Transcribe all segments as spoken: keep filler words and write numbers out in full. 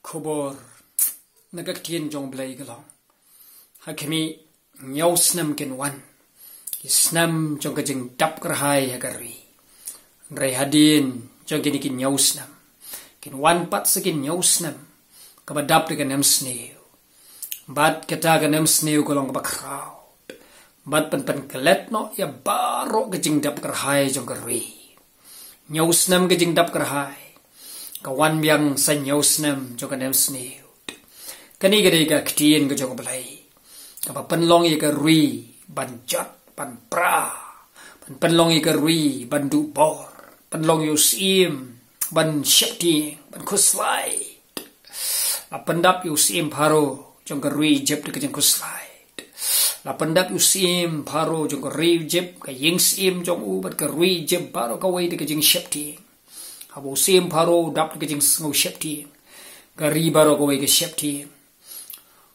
Khubor na ka ktien jong Blei ka long, ha khmih hynñiew snem kin wan ki snem jong ka jingdap kyrhai ha ka ri. Hynrei hadien jong kine ki hynñiew snem kin wan pat sa ki hynñiew snem kaba dap da ka nemsniew. Bad kata ka nemsniew ka long kaba khraw bad pynpynklet noh ïa baroh ka jingdap kyrhai jong ka ri. Hynñiew snem ka jingdap kyrhai, ka wan biang sa hynñiew snem jong ka nemsniew. Kane ka dei ka ktien ka jong U Blei kaba pynlong ïa ka ri ban jot, ban pra, ban pynlong ïa ka ri ban duh bor, pynlong ïa u syiem ban sheptieng, ban khuslai. La pyndap ïa u syiem Pharaoh jong ka ri Ijipt da ka jingkhuslai. La pyndap ïa u syiem Pharaoh jong ka ri Ijipt, ka ïing syiem jong u bad ka ri Ijipt baroh kawei da ka jingsheptieng. Haba u syiem Pharaoh u dap da ka jingsngew sheptieng, ka ri baroh kawei ka sheptieng.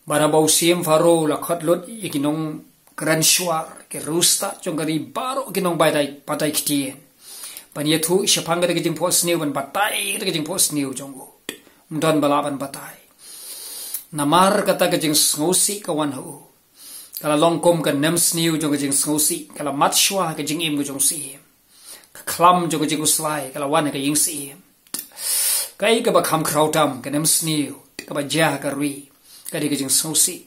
Bad haba u syiem Pharaoh u la khot lut ïa ki nongkren shuwa, ki riewstad jong ka ri, baroh ki nongbatai, batai ktien, ban ïathuh shaphang kata ka jingphohsniew, ban batai kata ka jingphohsniew jong u, ym don ba lah ban batai. Namar kata ka jingsngewsih ka wan ha u. Ka la long kum ka nemsniew jong ka jingsngewsih, ka la mat shuwa ha ka jingim ka jong u syiem. Ka khlam jong ka jingkhuslai ka la wan ha ka ïing syiem. Kaei kaba kham khraw tam, ka nemsniew kaba jia ha ka ri, ka dei ka jingsngewsih.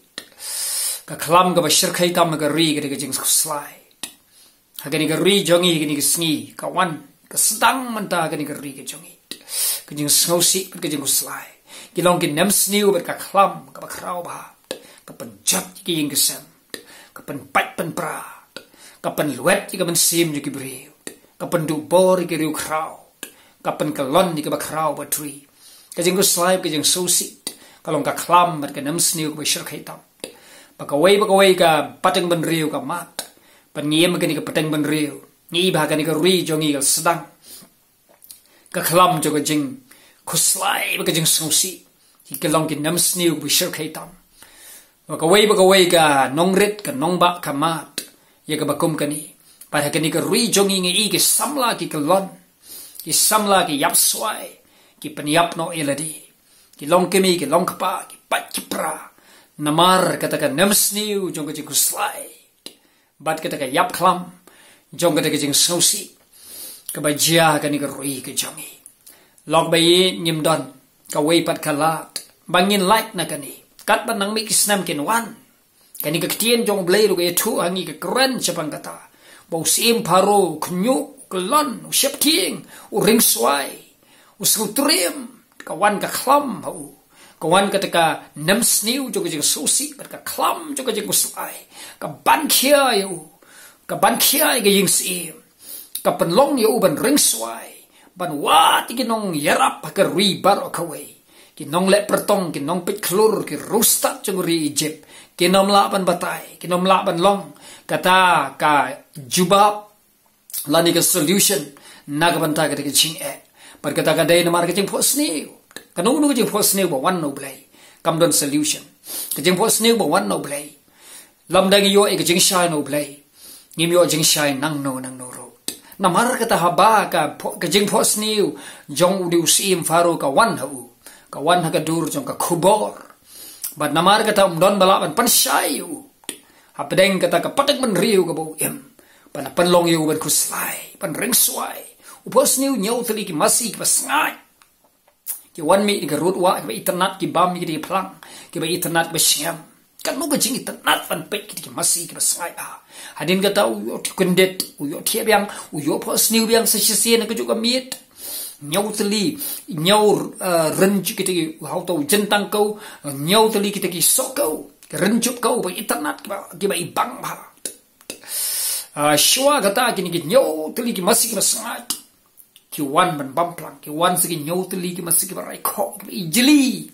Ka khlam kaba shyrkhei tam ha ka ri, ka dei ka jingkhuslai. Ha kane ka ri jong ngi, ha kane ka sngi, ka wan, ka sdang mynta ha kane ka ri ka jong ngi, ka jingsngewsih bad ka jingkhuslai. Ki long ki nemsniew bad ka khlam kaba khraw bha, ka pynjot ïa ki ïing ki sem, ka pynpait pynpra, ka pynlwet ïa ka mynsiem jong ki briew, ka pynduh bor ïa ki riewkhraw, ka pynkyllon ïa kiba khraw ba twi. Ka jingkhuslai, ka jingsngewsih, ka long ka khlam bad ka nemsniew kaba shyrkhei tam. Ba kawei ba kawei ka pateng bynriew ka mad. Bad ngi ïa kane ka pateng bynriew, ngi i ba ha kane ka ri jong ngi ka sdang ka khlam jong ka jingkhuslai bad ka jingsngewsih. Ki long ki nemsniew ba shyrkhei tam. Ba kawei ba kawei ka nongrit, ka nongbah ka mad ïa kaba kum kane. Bad ha kane ka ri jong ngi, ngi i ki samla ki kyllon, ki samla ki ïap swai, ki pynïap noh ïa lade. Ki long kmie, ki long kpa, ki pait ki pra. Namar kata ka nemsniew jong ka jingkhuslai bad kata ka ïap khlam jong kata ka jingsngewsih kaba jia ha kane ka ri ka jong ngi. Lok ba ïeit, ngim don kawei pat ka lad ba ngin lait na kane. Katba nang mih ki snem kin wan, kane ka ktien jong U Blei ruh ka ïathuh ha ngi, ka kren shaphang kata, ba u syiem Pharaoh u khñiuh, u kyllon, u sheptieng, u ringswai, u sngewtriem. Ka wan ka khlam ha u, ka wan kata ka nemsniew jong ka jingsngewsih bad ka khlam jong ka jingkhuslai, ka ban khia ïa u, ka ban khia ïa ka ïing syiem, ka pynlong ïa u ban ringswai, ban wad ïa ki nongïarap ha ka ri baroh kawei. Ki nongleh pyrtong, ki nongpeit khlur, ki riewstad jong ka ri Ijipt, kin ym lah ban batai, kin ym lah ban long kata ka jubab lane ka solution na ka bynta kata ka jingeh. Bad kata ka dei namar ka jingphohsniew. Kano kano ka jingphohsniew ba wan na U Blei, kam don solution. Ka jingphohsniew ba wan na U Blei, lymda ngi ïoh ïa ka jingshai na U Blei, ngim ïoh jingshai nangno nangno ruh. Namar kata haba ka pho-, ka jingphohsniew jong u dei u syiem Pharaoh ka wan ha u, ka wan ha ka dur jong ka khubor. Bad namar kata ym don ba lah ban pynshai ïa u hapdeng kata ka pateng bynriew kaba u im. Ban pynlong ïa u ban khuslai, ban ringswai. U phohsniew hynñiew tylli ki masi kiba sngaid ki wan mih na ka rud wah, kiba itynnad, ki bam ïa kita ki phlang, kiba itynnad, kiba sngem. Kano ka jingitynnad ban peit kita ki masi kiba sngaid bha. Hadien kata u ïoh thiah kyndit, u ïoh thiah biang, u ïoh phohsniew biang sa shisien ha kajuh ka miet. Hynñiew tylli, hynñiew, eh, rynjup kita ki, ha uta u jyntang kew, hynñiew tylli kita ki soh kew, ki rynjup kew ba itynnad, kiba, kiba ibang bha. Ah, shuwa kata kine ki hynñiew tylli ki masi kiba sngaid ki wan ban bam phlang, ki wan sa ki hynñiew tylli ki masi kiba raikhoh, kiba ijli.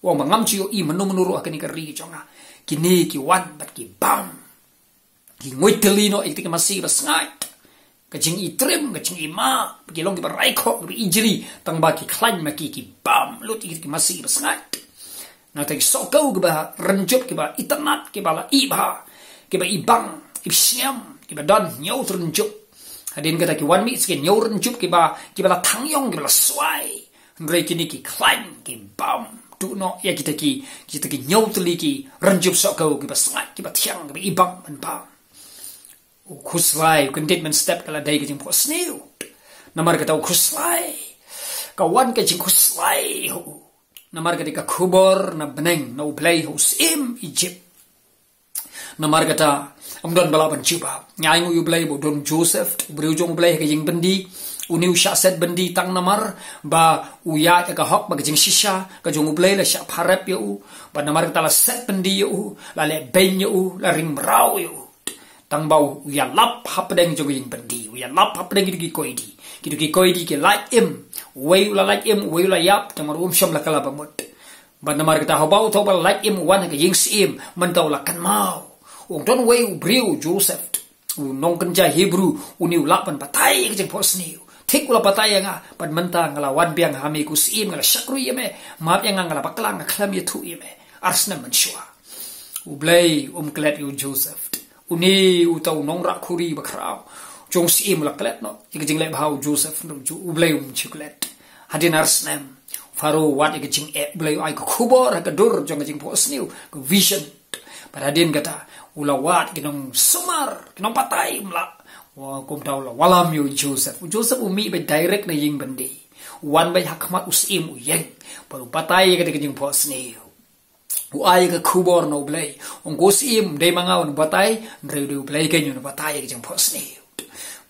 Wan ba ngam ju ïohi mano mano ruh ha kane ka ri jong nga. Kine ki wan bad ki bam, ki nguid tylli noh ïa kita ki masi kiba sngaid. Ka jingitrim, ka jingima, ki long kiba raikhoh, kiba ijli, tang ba ki khlaiñ ma ki, ki bam lut ïa kita ki masi kiba sngaid. Nangta ki soh kew kiba rynjup, kiba itynnad, kiba la ih bha, kiba ibang, kiba sngem, kiba don hynñiew rynjup. Hadien kata ki wan mih sa ki hynñiew rynjup kiba, kiba la thang ïong, kiba la swai. Hynrei kine ki khlaiñ, ki bam duh noh ïa kita ki, kita ki hynñiew tylli ki rynjup sohkhew kiba sngaid, kiba thiang, kiba ibang ban bam. U khuslai, u kyndit mynstep ka la dei ka jingphohsniew. Namar kata u khuslai, ka wan ka jingkhuslai ha u. Namar kata ka khubor na bneng na U Blei ha u syiem Ijipt. Namar kata, ym don ba lah ban jubab. Nga ai nguh ïa U Blei ba u don Joseph, u briew jong U Blei ha ka ïing byndi. Une u shah set byndi tang namar ba u ïaid ha ka hok bad ka jingshisha ka jong U Blei, la shah pharep ïa u. Bad namar kata la set byndi ïa u, la leh beiñ ïa u, la ring mraw ïa u. Tang ba u ïalap hapdeng jong ka ïing byndi, u ïalap hapdeng ki koidi. Kito ki koidi ki lait im, uwei u la lait im, uwei u la ïap, tang namar um shym la kylla ba mut. Bad namar kata haba uta uba la lait im u wan ha ka ïing syiem, mynta u la kynmaw. U ong, don uwei u briew, Joseph, u nongkynja Hebru, une u lah ban batai ïa ka jingphohsniew. Thik u la batai ïa nga, bad mynta nga la wan biang ha me ko syiem, nga la shakri ïa me, map ïa nga, nga la bakla, nga khlem ïathuh ïa me. Ar snem mynshuwa. U Blei um klet ïa u Joseph. Une uta u nongrah khuri bakhraw jong syiem u la klet noh ïa ka jingleh bha u Joseph, hynrei U Blei um shu klet. Hadien ar snem, Pharaoh wad ïa ka jingeh, U Blei u ai ka khubor ha ka dur jong ka jingphohsniew, ka vision. Bad hadien kata, u la wad ïa ki nongsumar, ki nongbatai, um lah. Wa, kumta u la wallam ïa u Joseph. U Joseph u mih beit direct na ïing byndi. U wan beit ha khmat u syiem u ïeng. Bad u batai ïa kata ka jingphohsniew. U ai ka khubor na U Blei. Ong, ko syiem, ym dei ma nga un batai, hynrei u dei U Blei keiñ un batai ïa ka jingphohsniew.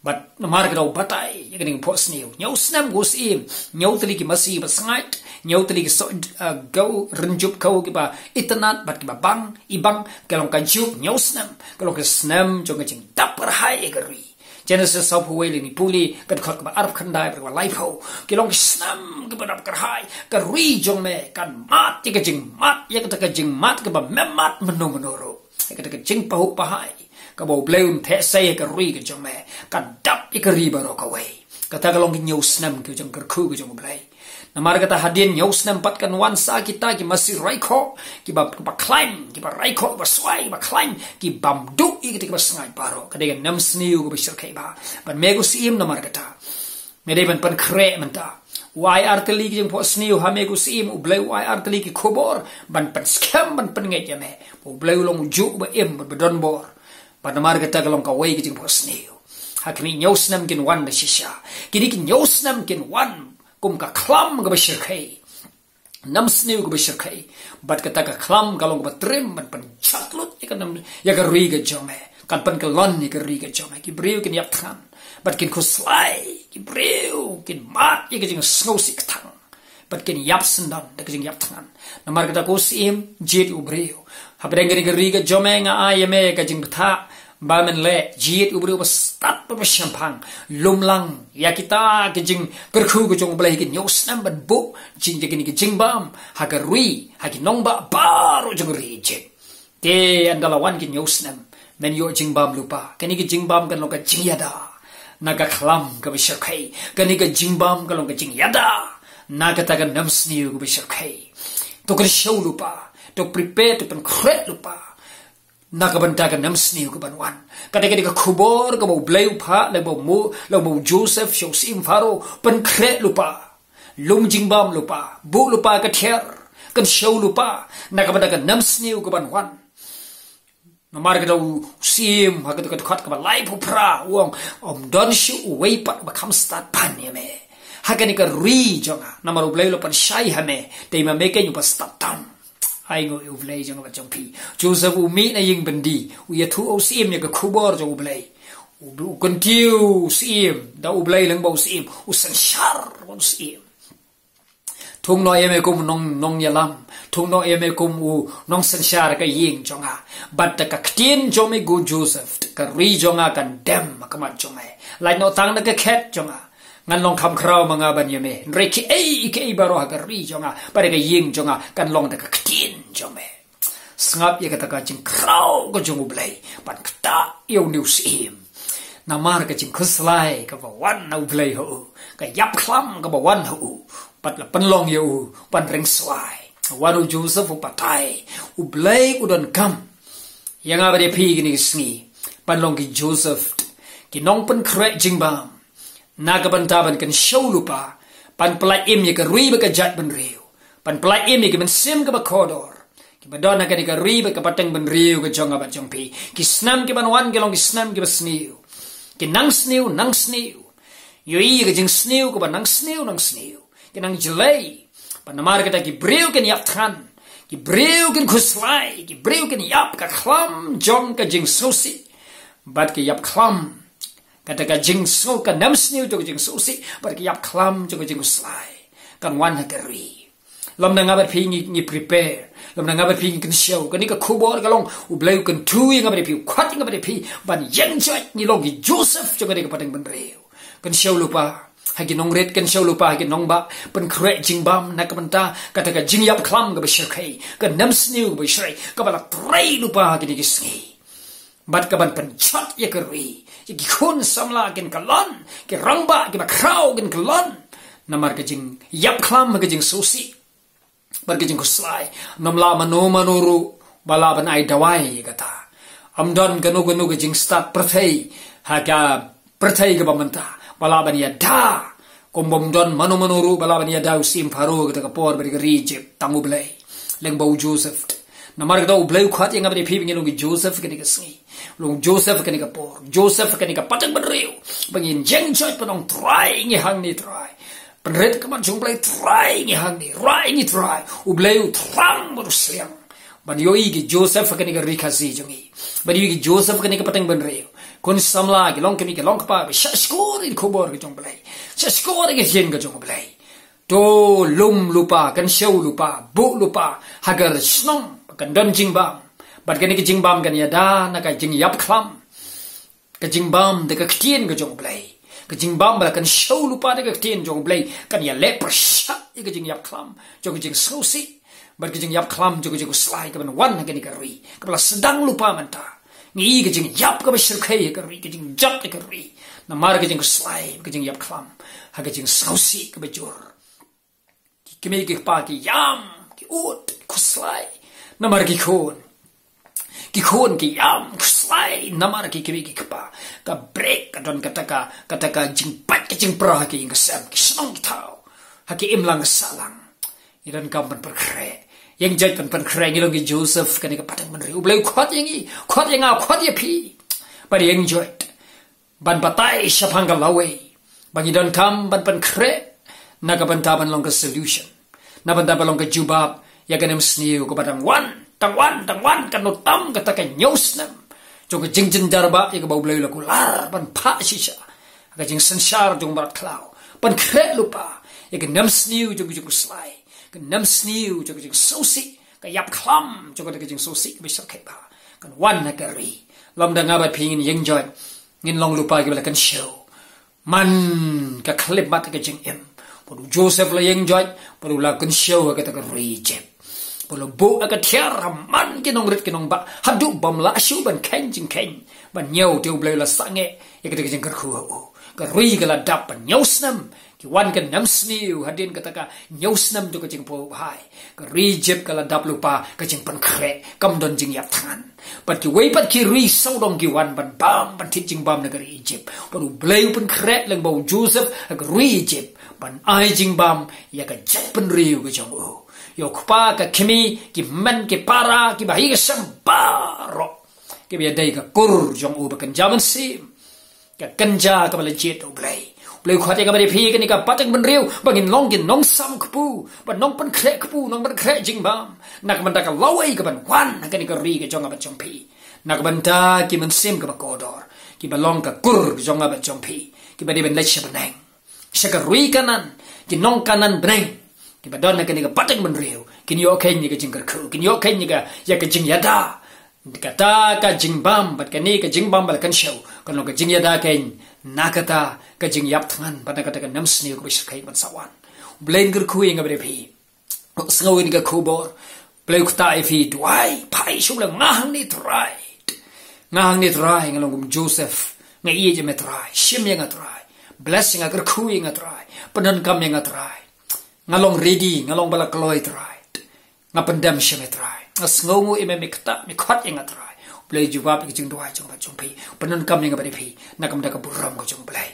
Bad namar kata u batai ïa ka jingphohsniew. Hynñiew snem ko syiem, hynñiew tylli ki masi ba sngaid, hynñiew tylli ki soh, uh, khew, rynjup khew kiba itynnad, bad kiba bang, ibang, ka long ka juk hynñiew snem, ka long ka snem jong ka jingdap kyrhai ïa ka ri. Genesis sawphew wei, lynnong pule, ka dkhot kaba arphew khyndai bad kaba laiphew. Ki long ki snem kiba dap kyrhai. Ka ri jong me kan mad ïa ka jingmad, ïa kata ka jingmad kaba mem mad mynno mynno ruh. Ïa kata ka jingpahuh pahai kaba U Blei un theh sei ïa ka ri ka jong me, kan dap ïa ka ri baroh kawei. Kata ka long ki hynñiew snem ka jingkyrkhu ka jong U Blei. Namar kata hadien hynñiew snem pat kan wan sa kita ki masi raikhoh, kiba, kiba khlaiñ, kiba raikhoh, kiba swai, kiba khlaiñ, ki bam duh ïa kita kiba sngaid baroh. Ka dei ka nemsniew kaba shyrkhei bha. Bad me ko syiem, namar kata, me dei ban pynkhreh mynta. U ai artylli ki jingphohsniew ha me ko syiem, U Blei u ai artylli ki khubor ban pynskhem, ban pynngeit ïa me. U Blei u long u juh ba im, ba donbor. Bad namar kata ka long kawei ka jingphohsniew. Ha kine hynñiew snem kin wan da shisha. Kine ki hynñiew snem kin wan kum ka khlam kaba shyrkhei, nemsniew kaba shyrkhei. Bad kata ka khlam ka long kaba triem ban pynjot lut ïa ka nem, ïa ka ri ka jong me. Kan pynkyllon ïa ka ri ka jong me. Ki briew kin ïap thngan. Bad kin khuslai. Ki briew kin mad ïa ka jingsngewsih kthang. Bad kin ïap syndon da ka jingïap thngan. Namar kata ko syiem, jied u briew. Hapdeng kane ka ri ka jong me nga ai ïa me ka jingbthah ba men leh, jied u briew ba stad bad ba shemphang. Lum lang ïa kita ki jingkyrkhu ka jong U Blei ha ki hynñiew snem ban buh jing, ïa kine ki jingbam ha ka ri, ha ki nongbah baroh jong ka ri Ijipt. Te ynda la wan ki hynñiew snem, men ïoh jingbam lypa. Kane ka jingbam kan long ka jingïada na ka khlam kaba shyrkhei. Kane ka jingbam kan long ka jingïada na kata ka nemsniew kaba shyrkhei. To kyrshew lypa, to prepare, to pynkhreh lypa na ka bynta ka nemsniew kaban wan. Kata ka dei ka khubor kaba U Blei u phah lyngba u Mo, lyngba u Joseph sha u syiem Pharaoh, pynkhreh lypa. Lum jingbam lypa, buh lypa ka thiar, kyrshew lypa na ka bynta ka nemsniew kaban wan. Namar kata u syiem ha kata ka dkhot kaba laiphew phra u ong, ym don shuh uwei pat uba kham stad ban ïa me ha kane ka ri jong nga. Namar U Blei u la pynshai ha me, te ma me keiñ uba stad tam. Ai nguh ïa U Blei jong nga bad jong phi. Joseph u mih na ïing byndi, u ïathuh ha u syiem ïa ka khubor jong U Blei. U, u kyntiew u syiem da U Blei lyngba u syiem, u synshar bad u syiem. Thung noh ïa me kum u nong, nongïalam. Thung noh ïa me kum u nongsynshar ka ïing jong nga. Bad da ka ktien jong me ko Joseph, ka ri jong nga kan dem ha khmat jong me. Lait noh tang da ka khet jong nga. Ngan long kham khraw ma nga ban ïa me. Hynrei kiei kiei baroh ha ka ri jong nga bad ha ka ïing jong nga kan long da ka ktien jong me. Sngap ïa kata ka jingkhraw ka jong U Blei ban ktah ïa une u syiem. Namar ka jingkhuslai kaba wan na U Blei ha u, ka ïap khlam kaba wan ha u, bad la pynlong ïa u ban ring swai. Wan u Joseph u batai, U Blei u donkam ïa nga bad ïa phi kine ki sngi ban long ki Joseph, ki nongpynkhreh jingbam na ka bynta ban kyrshew lypa, ban pyllait im ïa ka ri bad ka jaitbynriew, Ban pynlait im ïa ki mynsiem kiba kordor, kiba don ha kane ka ri bad ka pateng bynriew ka jong nga bad jong phi. Ki snem kiban wan ki long ki snem kiba sniew. Ki nang sniew, nang sniew. Ïohi ïa ka jingsniew kaba nang sniew, nang sniew. Ki nang jlei. Bad namar kata ki briew kin ïap thngan, ki briew kin khuslai, ki briew kin ïap ka khlam jong ka jingsngewsih. Bad ki ïap khlam, kata ka jingsngew, ka nemsniew jong ka jingsngewsih, bad ki ïap khlam jong ka jingkhuslai kan wan ha ka ri. Lymda nga bad phi ngi, ngi prepare, lymda nga bad phi ngi kynshew, kane ka khubor ka long U Blei u kyntu ïa nga bad phi, u khot ïa nga bad phi ban ïeng joit, ngi long ki Joseph jong kane ka pateng bynriew. Kynshew lypa ha ki nongrit, kynshew lypa ha ki nongbah, pynkhreh jingbam na ka bynta kata ka jingïap khlam kaba shyrkhei, ka nemsniew kaba shyrkhei kaba la trei lypa ha kine ki sngi. Bad kaban pynjot ïa ka ri, ïa ki khun samla kin kyllon, ki rangbah kiba khraw kin kyllon. Namar ka jingïap khlam ha ka jingsngewsih bad ka jingkhuslai. Ym lah mano mano ruh ba lah ban ai dawai ïa kata. Ym don kano kano ka jingstad pyrthei ha ka pyrthei kaba mynta ba lah ban ïada. Kum bym don mano mano ruh ba lah ban ïada u syiem Pharaoh kata ka por bad ka ri Egypt, tang U Blei lyngba u Joseph. Namar kata U Blei u khot ïa nga bad ïa phi ba ngin long ki Joseph kane ka sngi. Long Joseph kane ka por, Joseph kane ka pateng bynriew, ba ngin ïeng joit ban ong, Trai, ngi hangne Trai. Pynrit ka mat jong U Blei, Trai, ngi hangne, Trai, ngi Trai. U Blei u thrang bad u sliang ban ïohi ki Joseph kane ka ri Khasi jong ngi, ban ïohi ki Joseph kane ka pateng bynriew. Khun samla, ki long kmie, ki long kpa, ba shah shkor ïa ka khubor ka jong U Blei, shah shkor ïa ka ktien ka jong U Blei. To lum lypa, kynshew lypa, buh lypa ha ka shnong, kan don jingbam. Bad kane ka jingbam kan ïada na ka jingïap khlam. Ka jingbam da ka ktien ka jong U Blei. Ka jingbam ba la kynshew lypa da ka ktien jong U Blei kan ïaleh pyrshah ïa ka jingïap khlam jong ka jingsngewsih bad ka jingïap khlam jong ka jingkhuslai kaban wan ha kane ka ri kaba la sdang lypa mynta. Ngi ïohi ka jingïap kaba shyrkhei ha ka ri, ka jingjot ha ka ri namar ka jingkhuslai, ka jingïap khlam ha ka jingsngewsih kaba jur. Ki kmie ki kpa ki ïam, ki ud, ki khuslai namar ki khun. Ki khun ki ïam, khuslai namar ki kmie ki kpa. Ka brek, ka don kata ka, kata ka jingpait ka jingpra ha ki ïing ka sem, ki shnong ki thaw, ha ki imlang ka sahlang. Ngi donkam ban pynkhreh. Ïeng joit ban pynkhreh, ngi long ki Joseph kane ka pateng bynriew. U Blei u khot ïa ngi, khot ïa nga, khot ïa phi ban ïeng joit, ban batai shaphang ka lawei, ba ngi donkam ban pynkhreh na ka bynta ban long ka solution, na bynta ban long ka jubab ïa ka nemsniew kaba dang wan, dang wan, dang wan, kan ym tam kata ka hynñiew snem jong ka jingjynjar ba ïa kaba U Blei u la kular ban phah shisha ha ka jingsynshar jong u mrad khlaw. Pynkhreh lypa ïa ka nemsniew jong ka jingkhuslai, ka nemsniew jong ka jingsngewsih, ka ïap khlam jong kata ka jingsngewsih kaba shyrkhei ba kan wan ha ka ri. Lymda nga bad phi ngin ïeng joit, ngin long lypa kiba la kynshew. Man ka khyllipmat ka jingim, bad u Joseph la ïeng joit bad u la kynshew ha kata ka ri Egypt. Bad u la buh ha ka thiar ha man ki nongrit ki nongbah haduh bym lah shuh ban kheiñ jingkheiñ ban ñiew, te U Blei u la sangeh ïa kata ka jingkyrkhu ha u. Ka ri ka la dap ban hynñiew snem. Ki wan ka nemsniew hadien kata ka hynñiew snem jong ka jingpynhai, ka ri Egypt ka la dap lypa ka jingpynkhreh, kam don jingïap thngan. Bad kiwei pat ki ri sawdong ki wan ban bam, ban thied jingbam na ka ri Egypt. Bad U Blei u pynkhreh lyngba u Joseph ha ka ri Egypt ban ai jingbam ïa ka jaitbynriew ka jong u, ïa u kpa, ka kmie, ki hynmen, ki para, kiba ha ïing ha sem baroh, kiba ïadei ka kur jong u ba kynja mynsiem, ka kynja kaba la jied da U Blei. U Blei u khot ïa nga bad ïa phi kane ka pateng bynriew ba ngin long ki nongsam kpu, ba nongpynkhreh kpu, nongpynkhreh jingbam na ka bynta ka lawei kaban wan ha kane ka ri ka jong nga bad jong phi, na ka bynta ki mynsiem kiba kordor, kiba long ka kur jong nga bad jong phi, kiba dei ban leit sha bneng, sha ka ri Kanaan. Ki nong Kanaan bneng kiba don ha kane ka pateng bynriew kin ïoh kheiñ ïa ka jingkyrkhu, kin ïoh kheiñ ïa ka, ïa ka jingïada. Kata ka jingbam bad kane ka jingbam ba la kynshew kan long ka jingïada kheiñ na kata ka jingïap thngan bad na kata ka nemsniew kaba shyrkhei ban sa wan. U Blei un kyrkhu ïa nga bad ïa phi. Sngew ïa kane ka khubor. U Blei u ktah ïa phi, duwai, phai sha U Blei, nga hangne Trai. Nga hangne Trai, nga long kum Joseph. Nga ïeit ïa me Trai, shim ïa nga Trai, bless ïa nga, kyrkhu ïa nga Trai, pyndonkam ïa nga Trai. Nga long ready, nga long ba la kloi Trai. Nga pyndem sha me Trai. Nga sngewnguh ïa me, me ktah, me khot ïa nga Trai. Blei jubab ïa ka jingduwai jong phi, jong phi. Pyndonkam ïa nga bad ïa phi na ka bynta ka burom ka jong Blei.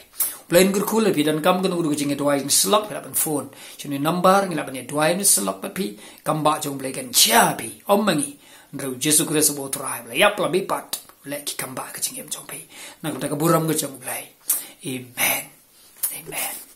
Blei un kyrkhu ïa phi, donkam kano kano ka jingduwai, jingsyllok, phi lah ban phone sha une u number, ngi lah ban ïaduwai, une u syllok bad phi. Kam ba jong Blei kan jia phi, ym ma ngi. Hynrei U Jisu Khrist uba U Trai, Blei ïap la beh pat, u leh ki kam ba ka jingim jong phi na ka bynta ka burom ka jong Blei. Amen. Amen.